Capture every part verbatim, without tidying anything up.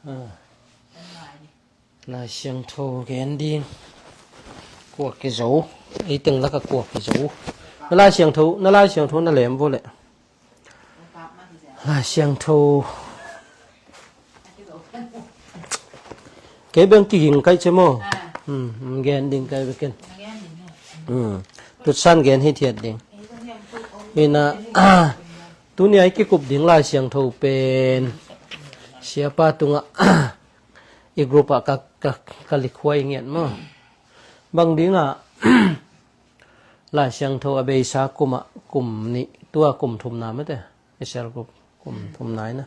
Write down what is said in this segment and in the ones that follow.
Ah. Lai Siangtho gen ding. Kua kizo? Ei teng laka kua kizo? Na Lai Siangtho, na Lai Siangtho na lem vo le. Lai Siangtho. Kei beng kiging kai che maw? Hmm, gen ding kai beken. Hmm. Tutsan gen hi thiat ding. Ina, tunia i kikup ding Lai Siangtho pen siapa tungah i group ah ka, ka, ka likhuai ngiat maw? Bang dingah Lai Siangtho a beisa kumah kum nih, tua kum thumna mate, i cell group kum thumna ina.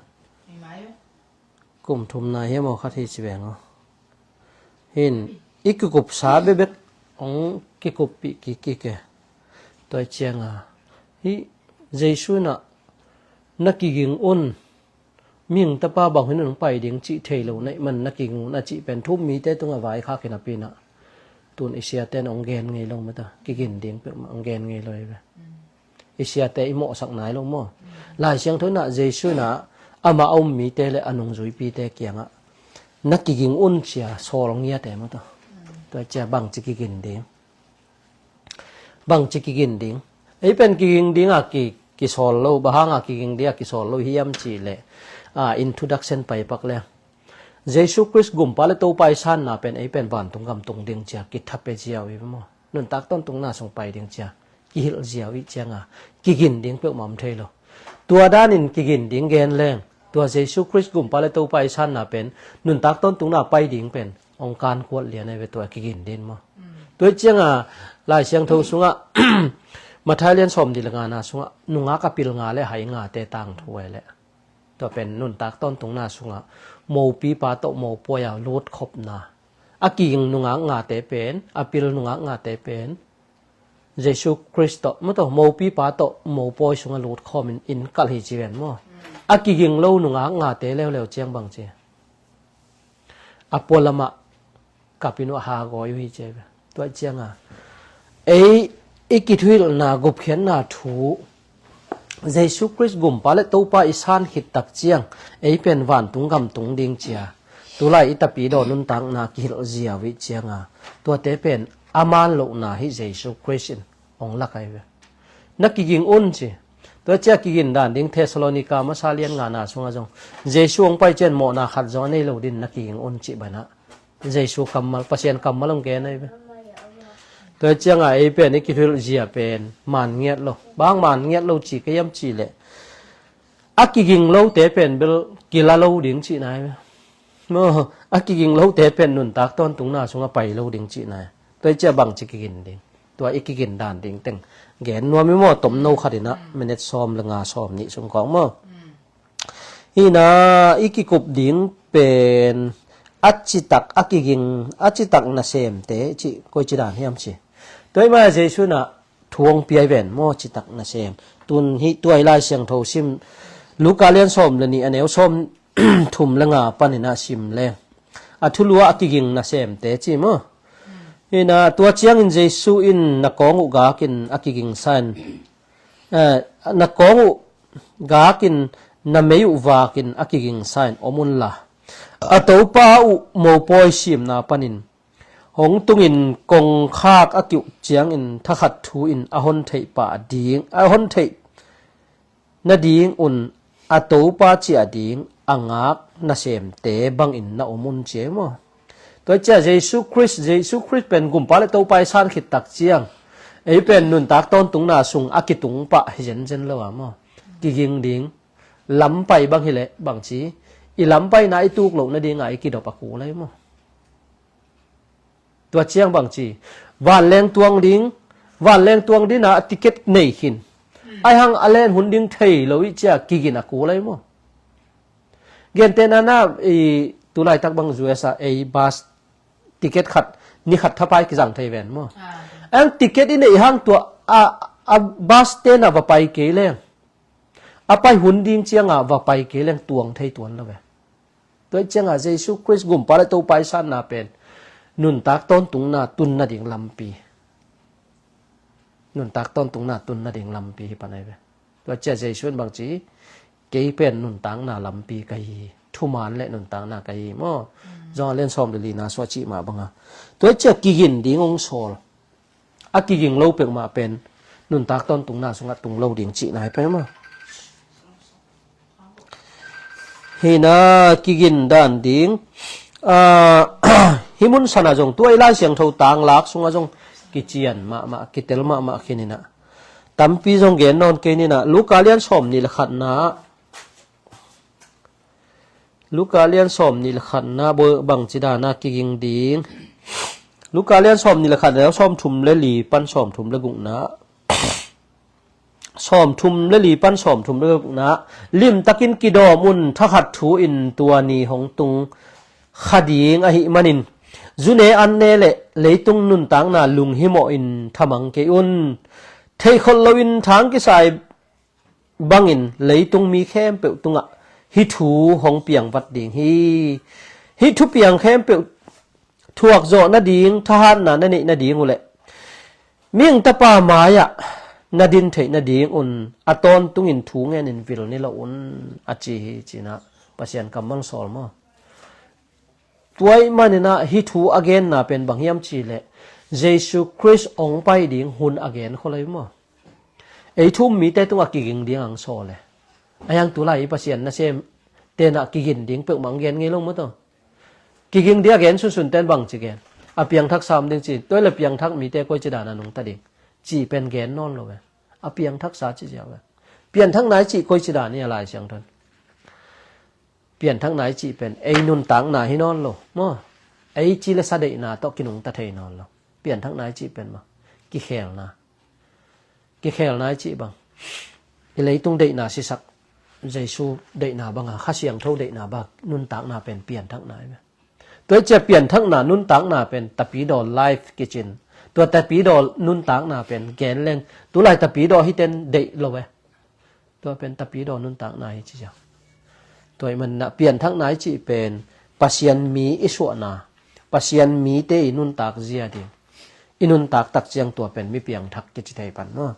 Kum thumna hi maw khat hi ci veng aw. Hin, i kikupsa bebek hong kikuppih kik kik e. Tua cianga, hi Jesu inah na kiging un, mihing tapa bang hun in hong pai ding cih thei lo na ih man na kiging un a cih pen thu-um mite tungah vaikhak hi napi inah tun i siate in hong gen ngei lo mata, kigin ding peuhmah hong gen ngei lo hi ve. I siate i mawhsak nai lo maw? Lai Siangtho inah Jesu inah amah a um mite le a nungzuipite kiangah na kiging un cia sawl ngiat e maw tawh. Tua cia bangci kigin ding? Bangci kigin ding? Ei pen kiging dingah ki, kisawl lo, bang hangah kiging dingah kisawl lo hiam cihleh, a, introduction paipak le Jesu Khrist gumpa le Topa i sanna pen ei pen vantung gam tung ding cia kithape ziau i maw? Nuntak tawntungna sung pai ding cia kihilh ziau ih cianga kigin ding peuhmah om thei lo. Tua danin kigin ding gen leng, tua Jesu Khrist gumpa le Topa i sanna pen nuntak tawntungna pai ding pen hong kankuat lian ai ve, tua kigin din maw? Tua ih cianga Lai Siangtho sungah Matthai lian sawm nih le ngana sungah nungak a pil nga le hai ngate tangthu ai leh, tua pen nuntak tawntungna sungah mopipa tawh mopawi a lutkhopna, a kiging nungak ngate pen, a pil nungak ngate pen Jesu Khrist tawh, maw tawh, mopipa tawh mopawi sungah lutkhawmin in kalh hi ci ven maw? A kiging lo nungak ngate leuleu ciang bangci? A pualamah kapin uh a hagawi uh hi ci ve. Tua cianga ei i kithuhilhna gupkhiatna thu Jesu Khrist gumpa le Topa i san khit tak ciang ei pen vantung gam tung ding cia tulai i tapidaw nuntakna kihilh ziau ih cianga tuate pen a man lohna hi Jesu Khrist in hong lak ai ve. Na kiging un ci. Tua cia kigin dan ding Thessalonika masa lian ngana sungah zong Jesu hong pai cian mawhna khat zong a nei lo din na kiging un ci banah Jesu kammal, Pasian kammal hong gen ai ve. Tua cianga ei pen i kithulh zia pen man ngiat lo. Bang man ngiat lo ci ka hiam cihleh a kiging lote pen bel kila lo ding cihna ai ve. Maw, a kiging lote pen nuntak tawntungna sungah pai lo ding cihna ai. Tua cia bangci kigin ding? Tua i kigin dan ding teng gen nuam i maw, tomno khat inah minute sawm le nga sawm nih sung kawng maw? Hina i kikup ding pen a citak a kiging a citak nasemte cih koici dan hiam ci? Tua i ma Jesu inah thu hong piai ven maw, citak nasem. Tun hih tuai Lai Siangtho sim Luka lian sawm le nih a neu sawm thum le nga panin a sim le a thulu ah a kiging nasemte ci maw? Hina tua ciangin Jesu in na kawng uh gakin a kiging sa in, eh, na kawng uh gakin na mei uh vakin a kiging sa in om unla a topa uh mopawi simna panin hong tungin kongkhak a kiuh ciangin thakhat thu in a hon theih pah ding, a hon theih nading un a topa ciah ding a ngak nasemte bangin na om un ci ei maw? Tua cia Jesu Khrist, Jesu Khrist pen gumpa le topa i san khit tak ciang ei pen nuntak tawntungna sung a kitung pah hi zenzen lo a maw? Kiging ding lampai bang hileh bangci i lampaina i tuk loh nadinga i kidop a kul ai maw? Tua ciang bangci vanleng tuang ding, vanleng tuang dina ticket nei khin ai hang a len hun ding thei lo ih cia kigin a kul ai maw? Gentehna na i tulaitak bang U S a ei bus ticket khat ni khat thapai kizang thei ven maw? Ang ticket i neih hang tua a, a bus tena va pai kei leng a pai hun ding cianga va pai kei leng tuang thei tuan lo ve. Tua ih cianga Jesu Khrist gumpa le topa i sanna pen nuntak tawntungna tun nading lampi, nuntak tawntungna tun nading lampi hi pan ai ve. Tua cia Jesu in bangci Kei pen nuntakna lampi ka hi hi. Thuman le nuntakna ka hi hi maw? Johan a lian sawm le lina sungah cih mah banga, tua ciah kigin ding hong sawl. A kiging lo peuhmah pen nuntak tawntungna sungah tung lo ding cihna hi peuhmah. Hina kigin dan ding, ah, hih mun sana zong tua i Lai Siangtho tanglak sungah zong kician mahmah, kitel mahmah khin inah. Tampi zong gen nawn kei ninah, Luka lian sawm nih le khatna, Luka lian sawm nih le khatna bangci dana kiging ding. Luka lian sawm nih le khatna sawm thum le li pan sawm thum le gukna. Sawm thum le li pan sawm thum le gukna. Limtakin kidawm un, thakhat thu in tua ni hong tung kha ding ahih manin, zune anne le leitung nuntakna lunghimawh in thamang kei un. Theihkholh loin thang kisai bangin leitung mi khempeuh tungah hih thu hong piangvat ding hi. Hih thupiang khempeuh thuakzawh nading thahatna na neih nading uhleh Mihing Tapa mai-ah na din theih nadingun a tawntungin thu ngenin vil ni lo un, a ci hi, cinah Pasian kammal sawl maw? Tua ahih maninah hih thu a genna pen bang hiam cihleh Jesu Khrist hong pai ding hun a gen khol ahi maw? Ei thu um mite tungah kiging ding ang sawl e. A hiang tulai i Pasian nasem tenah kigin ding peuhmah ang gen ngei lo maw taw? Kiging ding a gen sunsun ten bangci gen? A piangthak sam ding ci, tua le piangthak mite koici dana nungta ding cih pen gen nawn lo e. A piangthaksa ci ziau e. Pianthakna i cih koici dan i a Lai Siangtho in? Pianthakna i cih pen ei nuntakna hi nawn lo maw? Ei ci le sa deihna tawh kinungta thei nawn lo. Pianthakna i cih pen maw? Kikhelna. Kikhelna i cih bang, i leitung deihna sisak Jesu deihna banga, Kha Siangtho deihna banga nuntakna pen pianthakna hi ve. Tua i cia pianthakna nuntakna pen tapidaw life kicin. Tua tapidaw nuntakna pen gen leng tulai tapidaw hiten deih lo e. Tua pen tapidaw nuntakna hi ci ziau. Tua i manna pianthakna i cih pen Pasian mi i suahna, Pasian mite i nuntak zia ding. I nuntak tak ciang tua pen mi piangthak kici thei pan maw?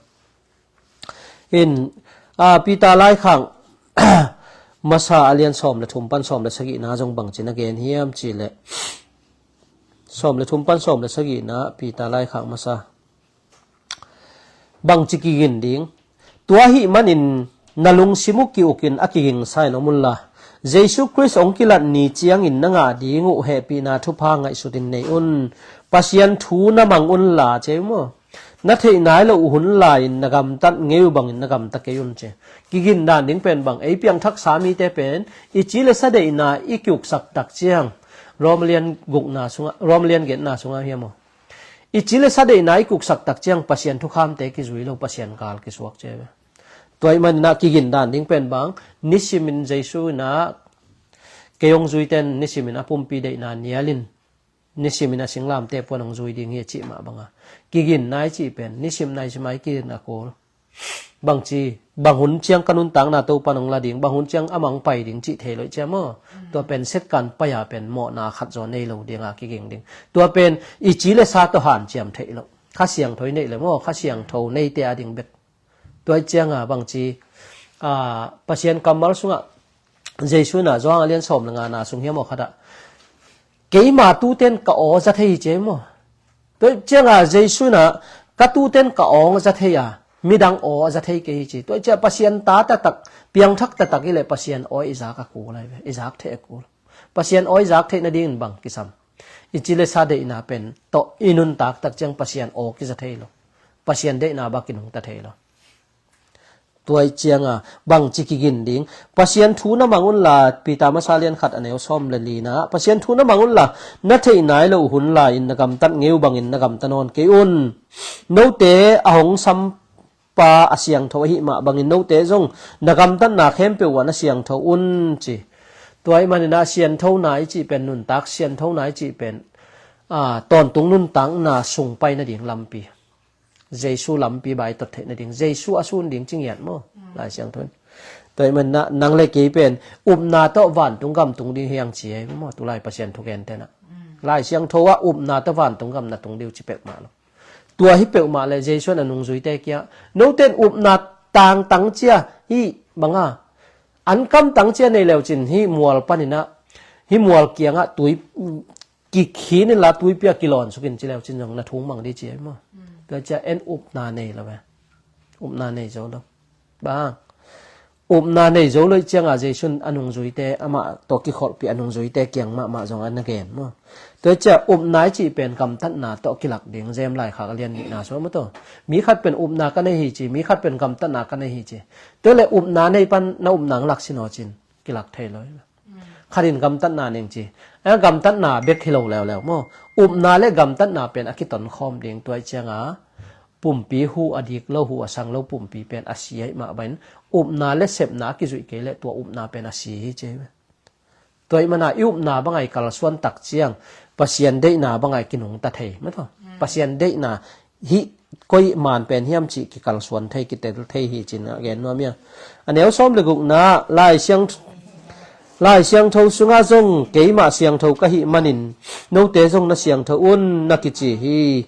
In, a, Peter laikhak masa a lian sawm le thum pan sawm le sagihna zong bangci na gen hiam cihleh, sawm le thum pan sawm le sagihna Peter laikhak masa bangci kigin ding? Tua ahih manin na lungsim uh ki-ukin a kigingsa in om unla, Jesu Khrist hong kilat ni ciangin na ngah ding uh hehpihna thupha ngaihsutin nei un. Pasian thu na mang unla, ci maw? Na theih nai loh uh hun lai-in na gamtat ngei uh bangin na gamta kei un, ci. Kigin dan ding pen bang, ei piangthaksa mite pen i ci le sa deihna i ki-uksak tak ciang, Rom lian gukna sungah, Rom lian giatna sungah hiam aw? I ci le sa deihna i ki-uksak tak ciang Pasian thukhamte kizui lo, Pasian gal kisuak, ci ve. Tua i manna kigin dan ding pen bang, nisimin Jesu inah kei hong zuiten nisimin a pumpi deihna nialin, nisimin a singlamteh puan hong zui ding hi a cih mah banga, kiginna i cih pen nisim naisim a i kigin a kul. Bangci, bang hun ciang ka nuntakna Topa nong la ding, bang hun ciang amah hong pai ding cih thei lo i cia maw? Tua pen setkan pai-a pen mawhna khat zaw nei lo dinga kiging ding. Tua pen i ci le sa tawh hanciam theih lo. Kha Siangtho i neih le maw? Kha Siangtho neite a ding bek. Tua i cianga bangci, a, Pasian kammal sungah Jesu inah Johan a lian sawm le ngana sung hiam aw khatah, keima tuten ka aw za thei hi, ci maw? Tua cianga Jesu inah ka tuten ka aw za thei a, midang aw a za thei kei hi, ci. Tua ciah Pasian ta taktak, piangthak taktak i le Pasian aw i zak a kul ahi ve, i zak theih a kul. Pasian aw i zak theih nadingin bang kisam? I ci le sa deihna pen tawh i nuntak tak ciang Pasian aw kiza thei lo. Pasian deihna bang kinungta thei lo. Tua i cianga bangci kigin ding? Pasian thu na mang unla, Peter masa lian khat a neu sawm le lina, Pasian thu na mang unla, na theih nai loh hun lai-in na gamtat ngei uh bangin na gamta nawn kei un. Note a hong sampa a siangtho ahih mah bangin note zong na gamtatna khempeuh uh ah na siangtho un, ci. Tua i manina sianthona i cih pen nuntak, sianthona i cih pen, a, tawntung nuntakna sung pai nading lampi. Jesu lampi bai tot theih nading, Jesu a sun ding ci ngiat maw? Lai Siangtho in. Tua i manna nang le kei pen upna tawh vantung gam tung ding hiang ci ei maw? Tulai Pasian thugen tena Lai Siangtho ah upna tawh vantung gam na tung ding uh ci peuhmah lo. Tua hi peuhmah le Jesu in a nungzuite kia, noten upna tangtang cia hi banga, An kamtang cia nei leu cin hih mual paninah, hih mual kiangah tui kikhin inla tuipi a kilawn sukin ci leu cin zong na thung mang di ci ei maw? Tua cia en upna nei lo ve. Upna nei zo lo. Bang upna nei zo lo ih cianga Jesu'n a nungzuite, amah tawh kikholhpih a nungzuite kiang mahmah zong a na gen maw? Tua cia upna i cih pen gamtatna tawh kilak ding, Jem laikhak a lian nihna sua maw taw? Mi khat pen upna ka nei hi ci, mi khat pen gamtatna ka nei hi ci. Tua le upna nei pan na upna ang lak sin aw cin kilak thei lo hi. Khat in gamtatna ning ci. A gamtatna bek hi lo leuleu maw? Upna le gamtatna pen a kitonkhawm ding tua ih cianga pumpi huh a dik lo, huh a sang lo pumpi pen a si ahih mah bangin upna le sepna a kizuih kei le tua upna pen a si hi ci. Tua ih mana i upna banga i kalsuan tak ciang Pasian deihna banga i kinungta thei maw taw? Pasian deihna hih koi man pen hiam cih kikalsuan thei, kitel thei hi cin a gen nuam ia. A neu sawm le gukna Lai Siang, Lai Siangtho sungah zong keimah siangtho ka hih manin note zong na siangtho un na kici hi,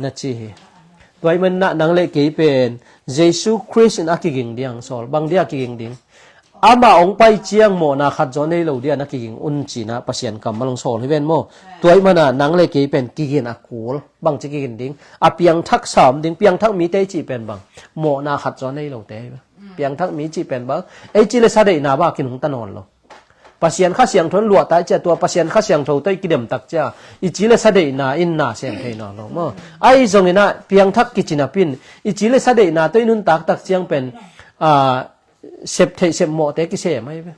na ci hi. Tua ih manah nang le kei pen Jesu Khrist in a kiging ding sawl, bang dia kiging ding? Amah hong pai ciang mawhna khat zaw nei lo dia na kiging un cinah Pasian kammal hong sawl hi ven maw? Tua ih mana nang le kei pen kigin a kul. Bangci kigin ding? A piangthak sam ding, piangthak mite i cih pen bang? Mawhna khat zaw nei lote hi ve. Piangthak mi cih pen bang? Ei ci le sadeihna bang a kinungta nawn lo. Pasian Kha Siangtho in luahta i cia tua Pasian Kha Siangtho tawh i kidemtak cia i ci le sadeihna in na sem thei nawn lo maw? Ahi zonginah piangthak kicinapin i ci le sadeihna tawh i nuntaktak ciang pen a, sep theih sep mawhte kisem ahi ve.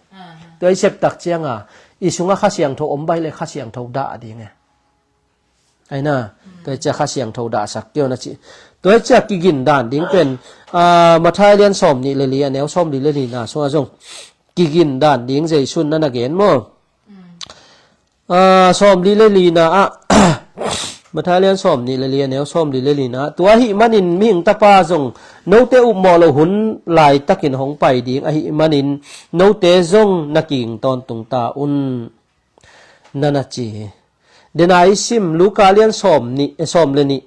Tua i septak cianga i sungah Kha Siangtho om baih le Kha Siangtho dah ding e. Aina, tua i cia Kha Siangtho dahsak kio na ci. Tua i cia kigin dan ding pen a, Mathai lian sawm nih le li a neu sawm li le lina sungah zong kigin dan ding Jesu'n na na gen maw? A, sawm li le lina ah Mathai lian sawm nih le li a neu sawm li le lina ah, tua ahih manin mihing tapa zong note upmawh loh hun laitakin hong pai ding ahih manin note zong na kiging tawntung ta un, na na ci hi. Dena i sim Luka lian sawm nih, eh, sawm le nih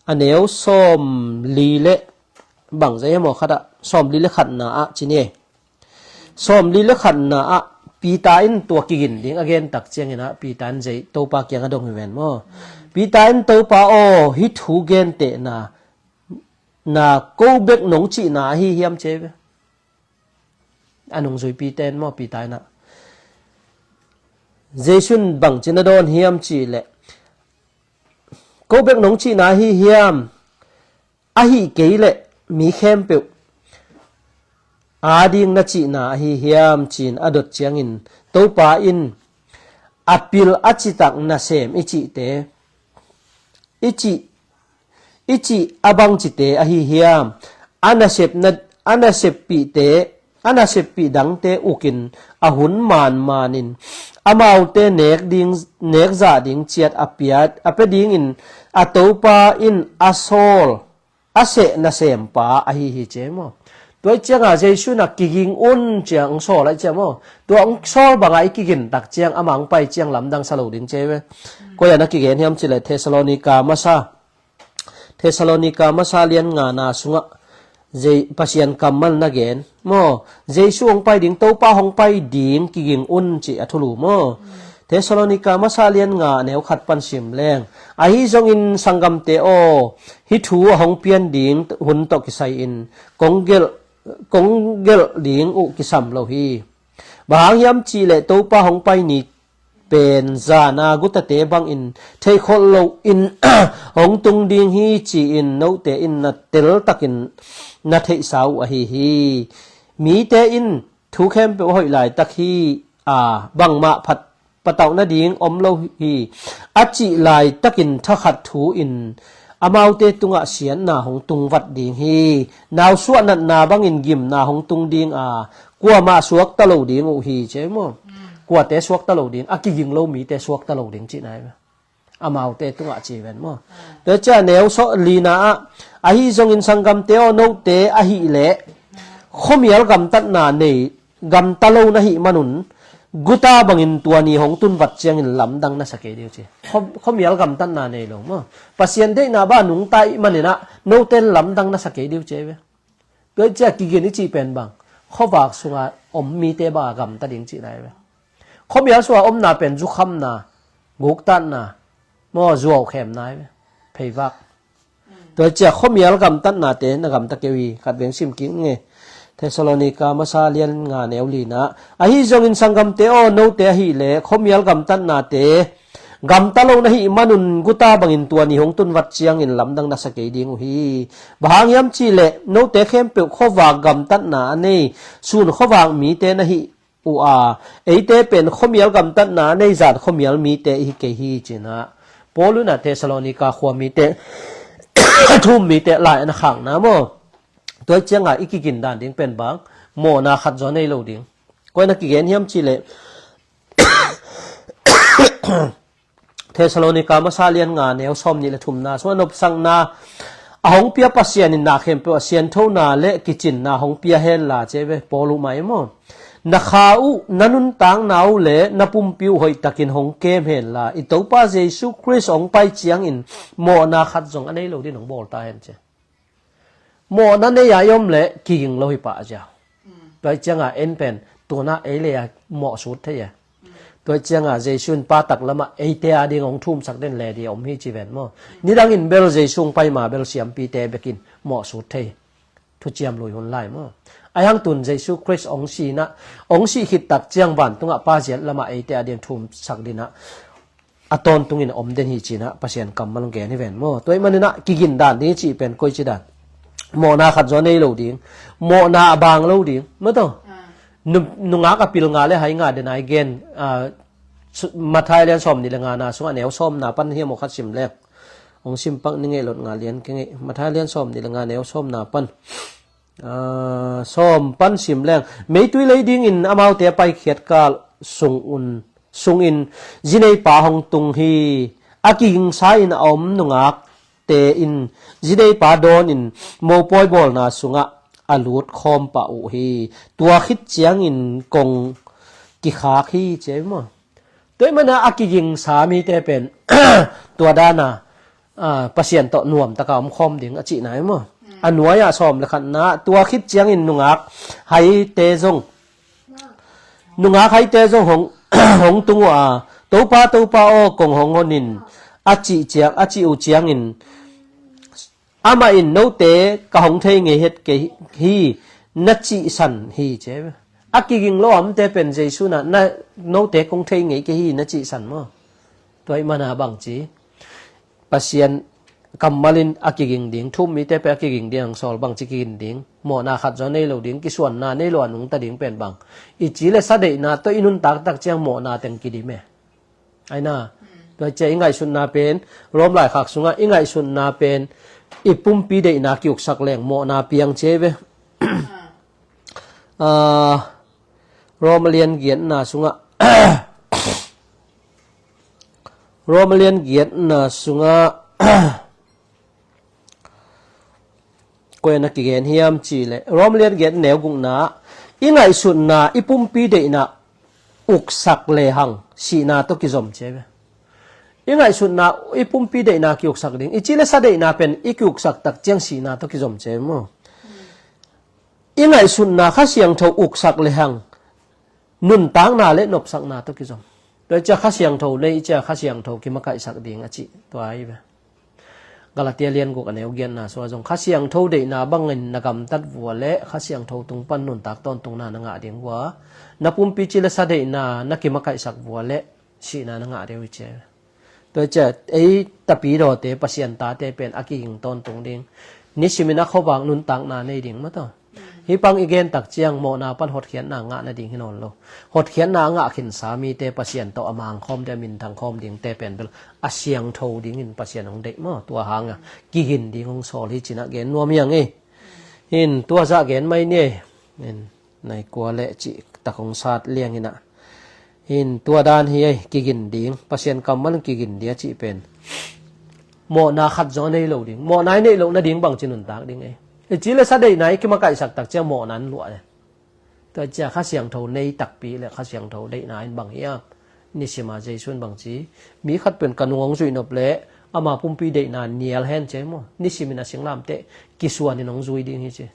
a neu sawm li le bang zai hemaw khatah sawm li le khatna ah ci ni. Sawm li le khatna ah Peter in tua kigin ding a gentak cianginah Peter in zei Topa kiang a dong hi ven maw? Peter in Topa aw, hih thu gentehna na ko bek nong cihna ahi hiam ci ve. A nungzuipite in maw Peter inah Jesu'n bangci na dawn hiam cih leh ko bek nong cihna ahi hiam? Ahih kei leh mi khempeuh ading na cihna ahi hiam ci-in a dot ciangin Topa in a pil a citak nasem i cihte, i cih, i cih a bangcite ahi hiam? A nasepna, a naseppihte, a naseppih dangte ukin a hun manmanin amaute nek ding, nek zah ding ciat a piat a pia dingin a Topa in a sawl a seh nasempa ahi hi ci ei maw? Tua i cianga Jesu'n a kiging un ciang hong sawl ahi ci ei maw? Tua hong sawl banga i kigintak ciang amah hong pai ciang lamdang sa lo ding ci ei ve. Koi a na kigen hiam cih leh Thessalonika masa, Thessalonika masa lian ngana sungah Pasian kammal na gen maw? Jesu hong pai ding, Topa hong pai ding kiging un cih a thulu maw? Thessalonika masa lian nga a neu khat pan sim leng, ahi zongin sanggamte aw, hih thu a hong pian ding hun tawh kisai-in kong gelh, kong gelh ding uh kisam lo hi. Bang hang hiam cih leh Topa hong pai ni pen zana gutate bangin theihkholh loin hong tung ding hi ci-in note in na teltakin na theihsa uh ahi hi. Mite in thu khempeuh a hoih laitak hi a, bangmah phat patauh nading om lo hi a cih laitakin thakhat thu-in amaute tungah siatna hong tungvat ding hi. Nausuah natna bangin gimna hong tung ding a, kuamah suakta lo ding uh hi ci ei maw? Kuate suakta lo ding? A kiging lo mite suakta lo ding cihna hi ve. Amaute tungah ci ven maw? Tua cia neu sawh lina ah, ahi zongin sanggamte aw, note ahih leh khuamial gamtatna nei, gamta lo na hih manun guta bangin tua ni hong tunvat ciangin lamdang na sa kei ding uh ci. Khua, khuamial gamtatna nei lo maw? Pasian deihna bang a nungta ih maninah note in lamdang na sa kei ding uh ci ei ve. Tua i cia kigin i cih pen bang? Khuavak sunga om mite bang a gamta ding cihna hi ve. Khuamial sungah omna pen zukhamna, guktatna, maw, zuaukhemna hi ve. Pheivak. Tua ciah khuamial gamtatnate na gamta kei uh hi, khat veng sim kik nge. Thessalonika masa lian nga neu lina. Ahi zongin sanggamte aw, note ahih leh khuamial gamtatnate gamta lo na hih manun guta bangin tua ni hong tun vat ciangin lamdang na sa kei ding uh hi. Bang hang hiam cih leh note khempeuh khuavak gamtatna a nei, sun khuavak mite na hih uh a, eite pen khuamial gamtatna a nei zat khuamial mite i hi kei hi, ci-in ah Paul in ah Thessalonika khua mite, a thum mite lai a na khakna maw. Tua ciangah i kigin dan ding pen bang, mawhna khat zaw nei lo ding. Koi na kigen hiam cih leh, Thessalonika masa lian nga neu sawm nih le thumna sungah nopsakna a hong pia Pasian in na khempeuh a sianthona le kicinna hong pia henla, ci hi ve Paul uh mah hi maw. Na kha uh, na nuntakna uh le na pumpi uh hoihtakin hong kem henla, i Topa Jesu Khrist hong pai ciangin mawhna khat zong a nei lo dingin hong bawl ta hen, ci. Mawhna nei a i om leh kiging lo hi pah a zia. Tua ciangah en pen, tuna ei le a mawh sut thei e. Tua ciangah Jesu in pa taklamah eite a ding hong thumsak den le di a om hi ci ven maw. Nidangin bel Jesu hong pai ma bel siampite bekin mawh sut thei. Thuciam lui hun lai maw. Ahi hang tun Jesu Khrist hong sihna, hong sih khit tak ciang vantungah pa ziat lamah eite a ding thumsak dinah a tawntungin a om den hi, ci-in ah Pasian kammal hong gen hi ven maw. Tua ahih manin ah kigin dan ding i cih pen koi ci dan. Mawhna khat zaw nei lo ding. Mawhna a bang lo ding. Maw taw. Nu-, nungak a pil nga le hai nga den a i gen, ah, su-, Matthai lian sawm nih le ngana sungah neu sawmna pan hiam aw khat sim leng. Hong sim pak ni ngei lot nga lian kei ngei. Matthai lian sawm nih le nga neu sawmna pan. Ah, sawm pan sim leng. Meitui lei dingin amaute a paikhiat kal sung un, sungin zineipa hong tung hi. A kigingsa in a om nungakte in zineipa dawnin mopawi bawlna sungah a lut khawm pah uh hi. Tua khit ciangin kong kikhak hi, ci hi maw. Tua ahih manin a kigingsa mite pen tua dana, ah, Pasian tawh nuamtaka om khawm ding a cihna hi maw. A nuai-ah sawm le khatna, tua khit ciangin nungak haite zong, nungak haite zong hong, hong tung uh a, Topa, Topa aw, kong hong honin, a cih ciang, a cih uh ciangin, amah in note ka hong thei ngei het kei hi, na cihsan hi, ci hi. A kiging lo a omte pen Jesu in ah na, note kong thei ngei kei hi, na cihsan maw. Tua ahih manin a bangci Pasian kammal in a kiging ding, thum mite pen a kiging ding hong sawl, bangci kigin ding. Mawhna khat zaw nei lo ding, kisuanna nei lo a nungta ding pen bang. I ci le sa deihna tawh i nuntak tak ciang mawhna teng kidim e. Aina, tua ciah i ngaihsutna pen, Rom laikhak sungah i ngaihsutna pen i pumpi deihna kiuksak leng mawhna piang, ci hi ve. Ah, Rom a lian giatna sungah, Rom a lian giatna sungah, koi na kigen hiam cih leh, Rom lian giat neu gukna, i ngaihsutna, i pumpi deihna uksak lehang sihna tawh kizom, ci hi ve. I ngaihsutna, i pumpi deihna kiuksak ding. I ci le sa deihna pen i kiuksak tak ciang sihna tawh kizom, ci hi maw. I ngaihsutna Kha Siangtho uksak lehang nuntakna le nopsakna tawh kizom. Tua ciah Kha Siangtho nei ciah Kha Siangtho kimakaihsak ding a cih tua hi ve. Galatia lian guk a neu giatna sungah zong Kha Siangtho deihna bangin na gamtat vua le Kha Siangtho tung pan nuntak tawntungna na ngah ding vua, na pumpi ci le sa deihna na kimakaihsak vua le sihna na ngah deuh hi, ci hi. Tua ciah ei tapidawte, Pasian tate pen a kiging tawntung ding. Nisimin a khuavak nuntakna nei ding maw taw. Hih bang i gen tak ciang mawhna pan hotkhiatna ngah nading hi nawn lo. Hotkhiatna a ngah khinsa mite Pasian tawh a mang khawmte, a minthang khawm dingte pen bel a siangtho dingin Pasian hong deih maw. Tua hanga kigin ding hong sawl hi, ci-in ah gen nuam hi ing ei. Hin tua zah gen mai ni ei. Hin nai kua le cih tak hong sat liang in ah. Hin tua dan hi ei, kigin ding, Pasian kammal in kigin ding a cih pen. Mawhna khat zaw nei lo ding. Mawhna i neih loh nading bangci nuntak ding ei. I ci le sa deihna i kimakaihsak tak ciang mawhna in luah e. Tua ciah Kha Siangtho nei takpi le Kha Siangtho deihna in bang hiam. Nisima Jesu in bangci, mi khat pen ka nung hong zuih nop le ama pumpi deihna nial hen, ci hi maw. Nisimin a singlamteh kisuanin hong zui ding hi, ci.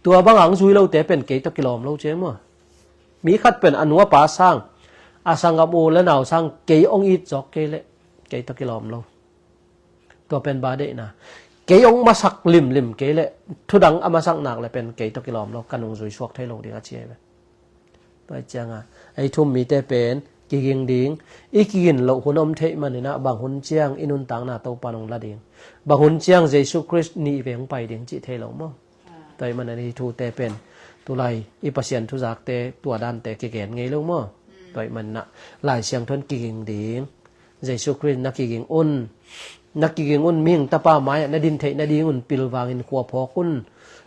Tua banga hong zui lote pen kei tawh kilawm lo, ci hi maw. Mi khat pen a nu a pa sang, a sanggam u le nau sang kei hong it zawk kei leh kei tawh kilawm lo. Tua pen bang deihna. Kei hong masak limlim kei leh thudang a masak nak leh pen kei tawh kilawm lo, ka nungzui suak thei lo ding a ci hi ve. Tua hi ciangin ei thu-um mite pen kiging ding. I kigin loh hun om theih manin ah bang hun ciang i nuntakna Topa in hong la ding, bang hun ciang Jesu Khrist nih vei hong pai ding cih thei lo maw? Tua ahih manin hih thute pen tulai i Pasian thuzakte tua dante kigen ngei lo maw? Tua ahih manin ah Lai Siangtho in kiging ding. Jesu Khrist na kiging un, na kiging un, mihing Tapa mai-ah na din theih nadingun pilvangin khua phawk un,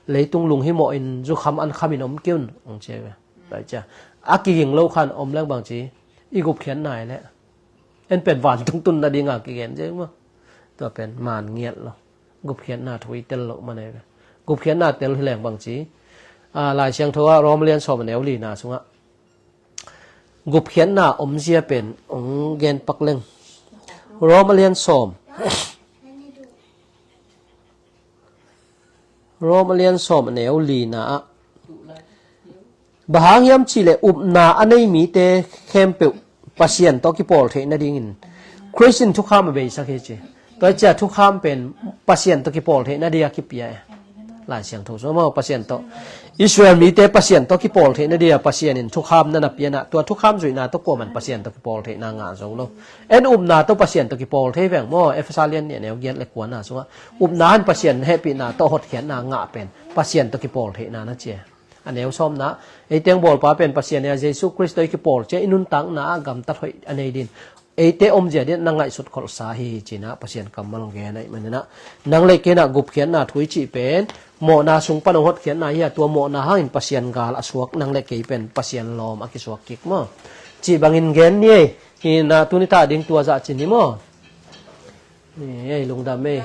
leitung lunghimawhin zukham ankhamin om kei un, hong ci hi ve. Tua hi ciang a kiging lo khan om leng bangci, i gupkhiatna hi leh, en pen vantung tun nadinga kigen zel maw? Tua pen man ngiat lo. Gupkhiatna thu i tel loh man hi ve. Gupkhiatna tel hi leng bangci, a, Lai Siangtho ah Rom a lian sawm a neu lina sungah gupkhiatna omzia pen hong gen pak leng. Rom a lian sawm, Rom a lian sawm a neu lina ah, bang hang hiam cih leh upna a nei mite khempeuh Pasian tawh kipawl theih nadingin Khrist in thukham a beisak hi ci. Tua hi ciang thukham pen Pasian tawh kipawl theih nading a kipia e. Lai Siangtho sung maw, Pasian tawh, Israel mite Pasian tawh kipawl theih nading a Pasian in thukham na na pia-in ah, tua thukham zuihna tawh kuaman Pasian tawh kipawl theihna ngah zo lo. En upna tawh Pasian tawh kipawl thei veng maw, Efesa lian nih a neu giat le kuana sungah. Upna in Pasian hehpihna tawh hotkhiatna ngah pen Pasian tawh kipawl theihna na ci e. A neu sawmna, ei teng bawlpa pen Pasian hi a, Jesu Khrist tawh i kipawl ciang i nuntakna ah gamtat hoih a nei dingin eite omzia dingin na ngaihsut kholhsa hi, ci-in ah Pasian kammal hong gen ahih manin ah, nang le kei in ah gupkhiatna thu i cih pen mawhna sung pan hong hotkhiatna hi a, tua mawhna hangin Pasian gal a suak nang le kei pen Pasian lawm a kisuak kik maw? Cih bangin gen ni ei. Hi-in ah tuni ta ding tua zah ci ni maw? Ni ei, lungdam ei.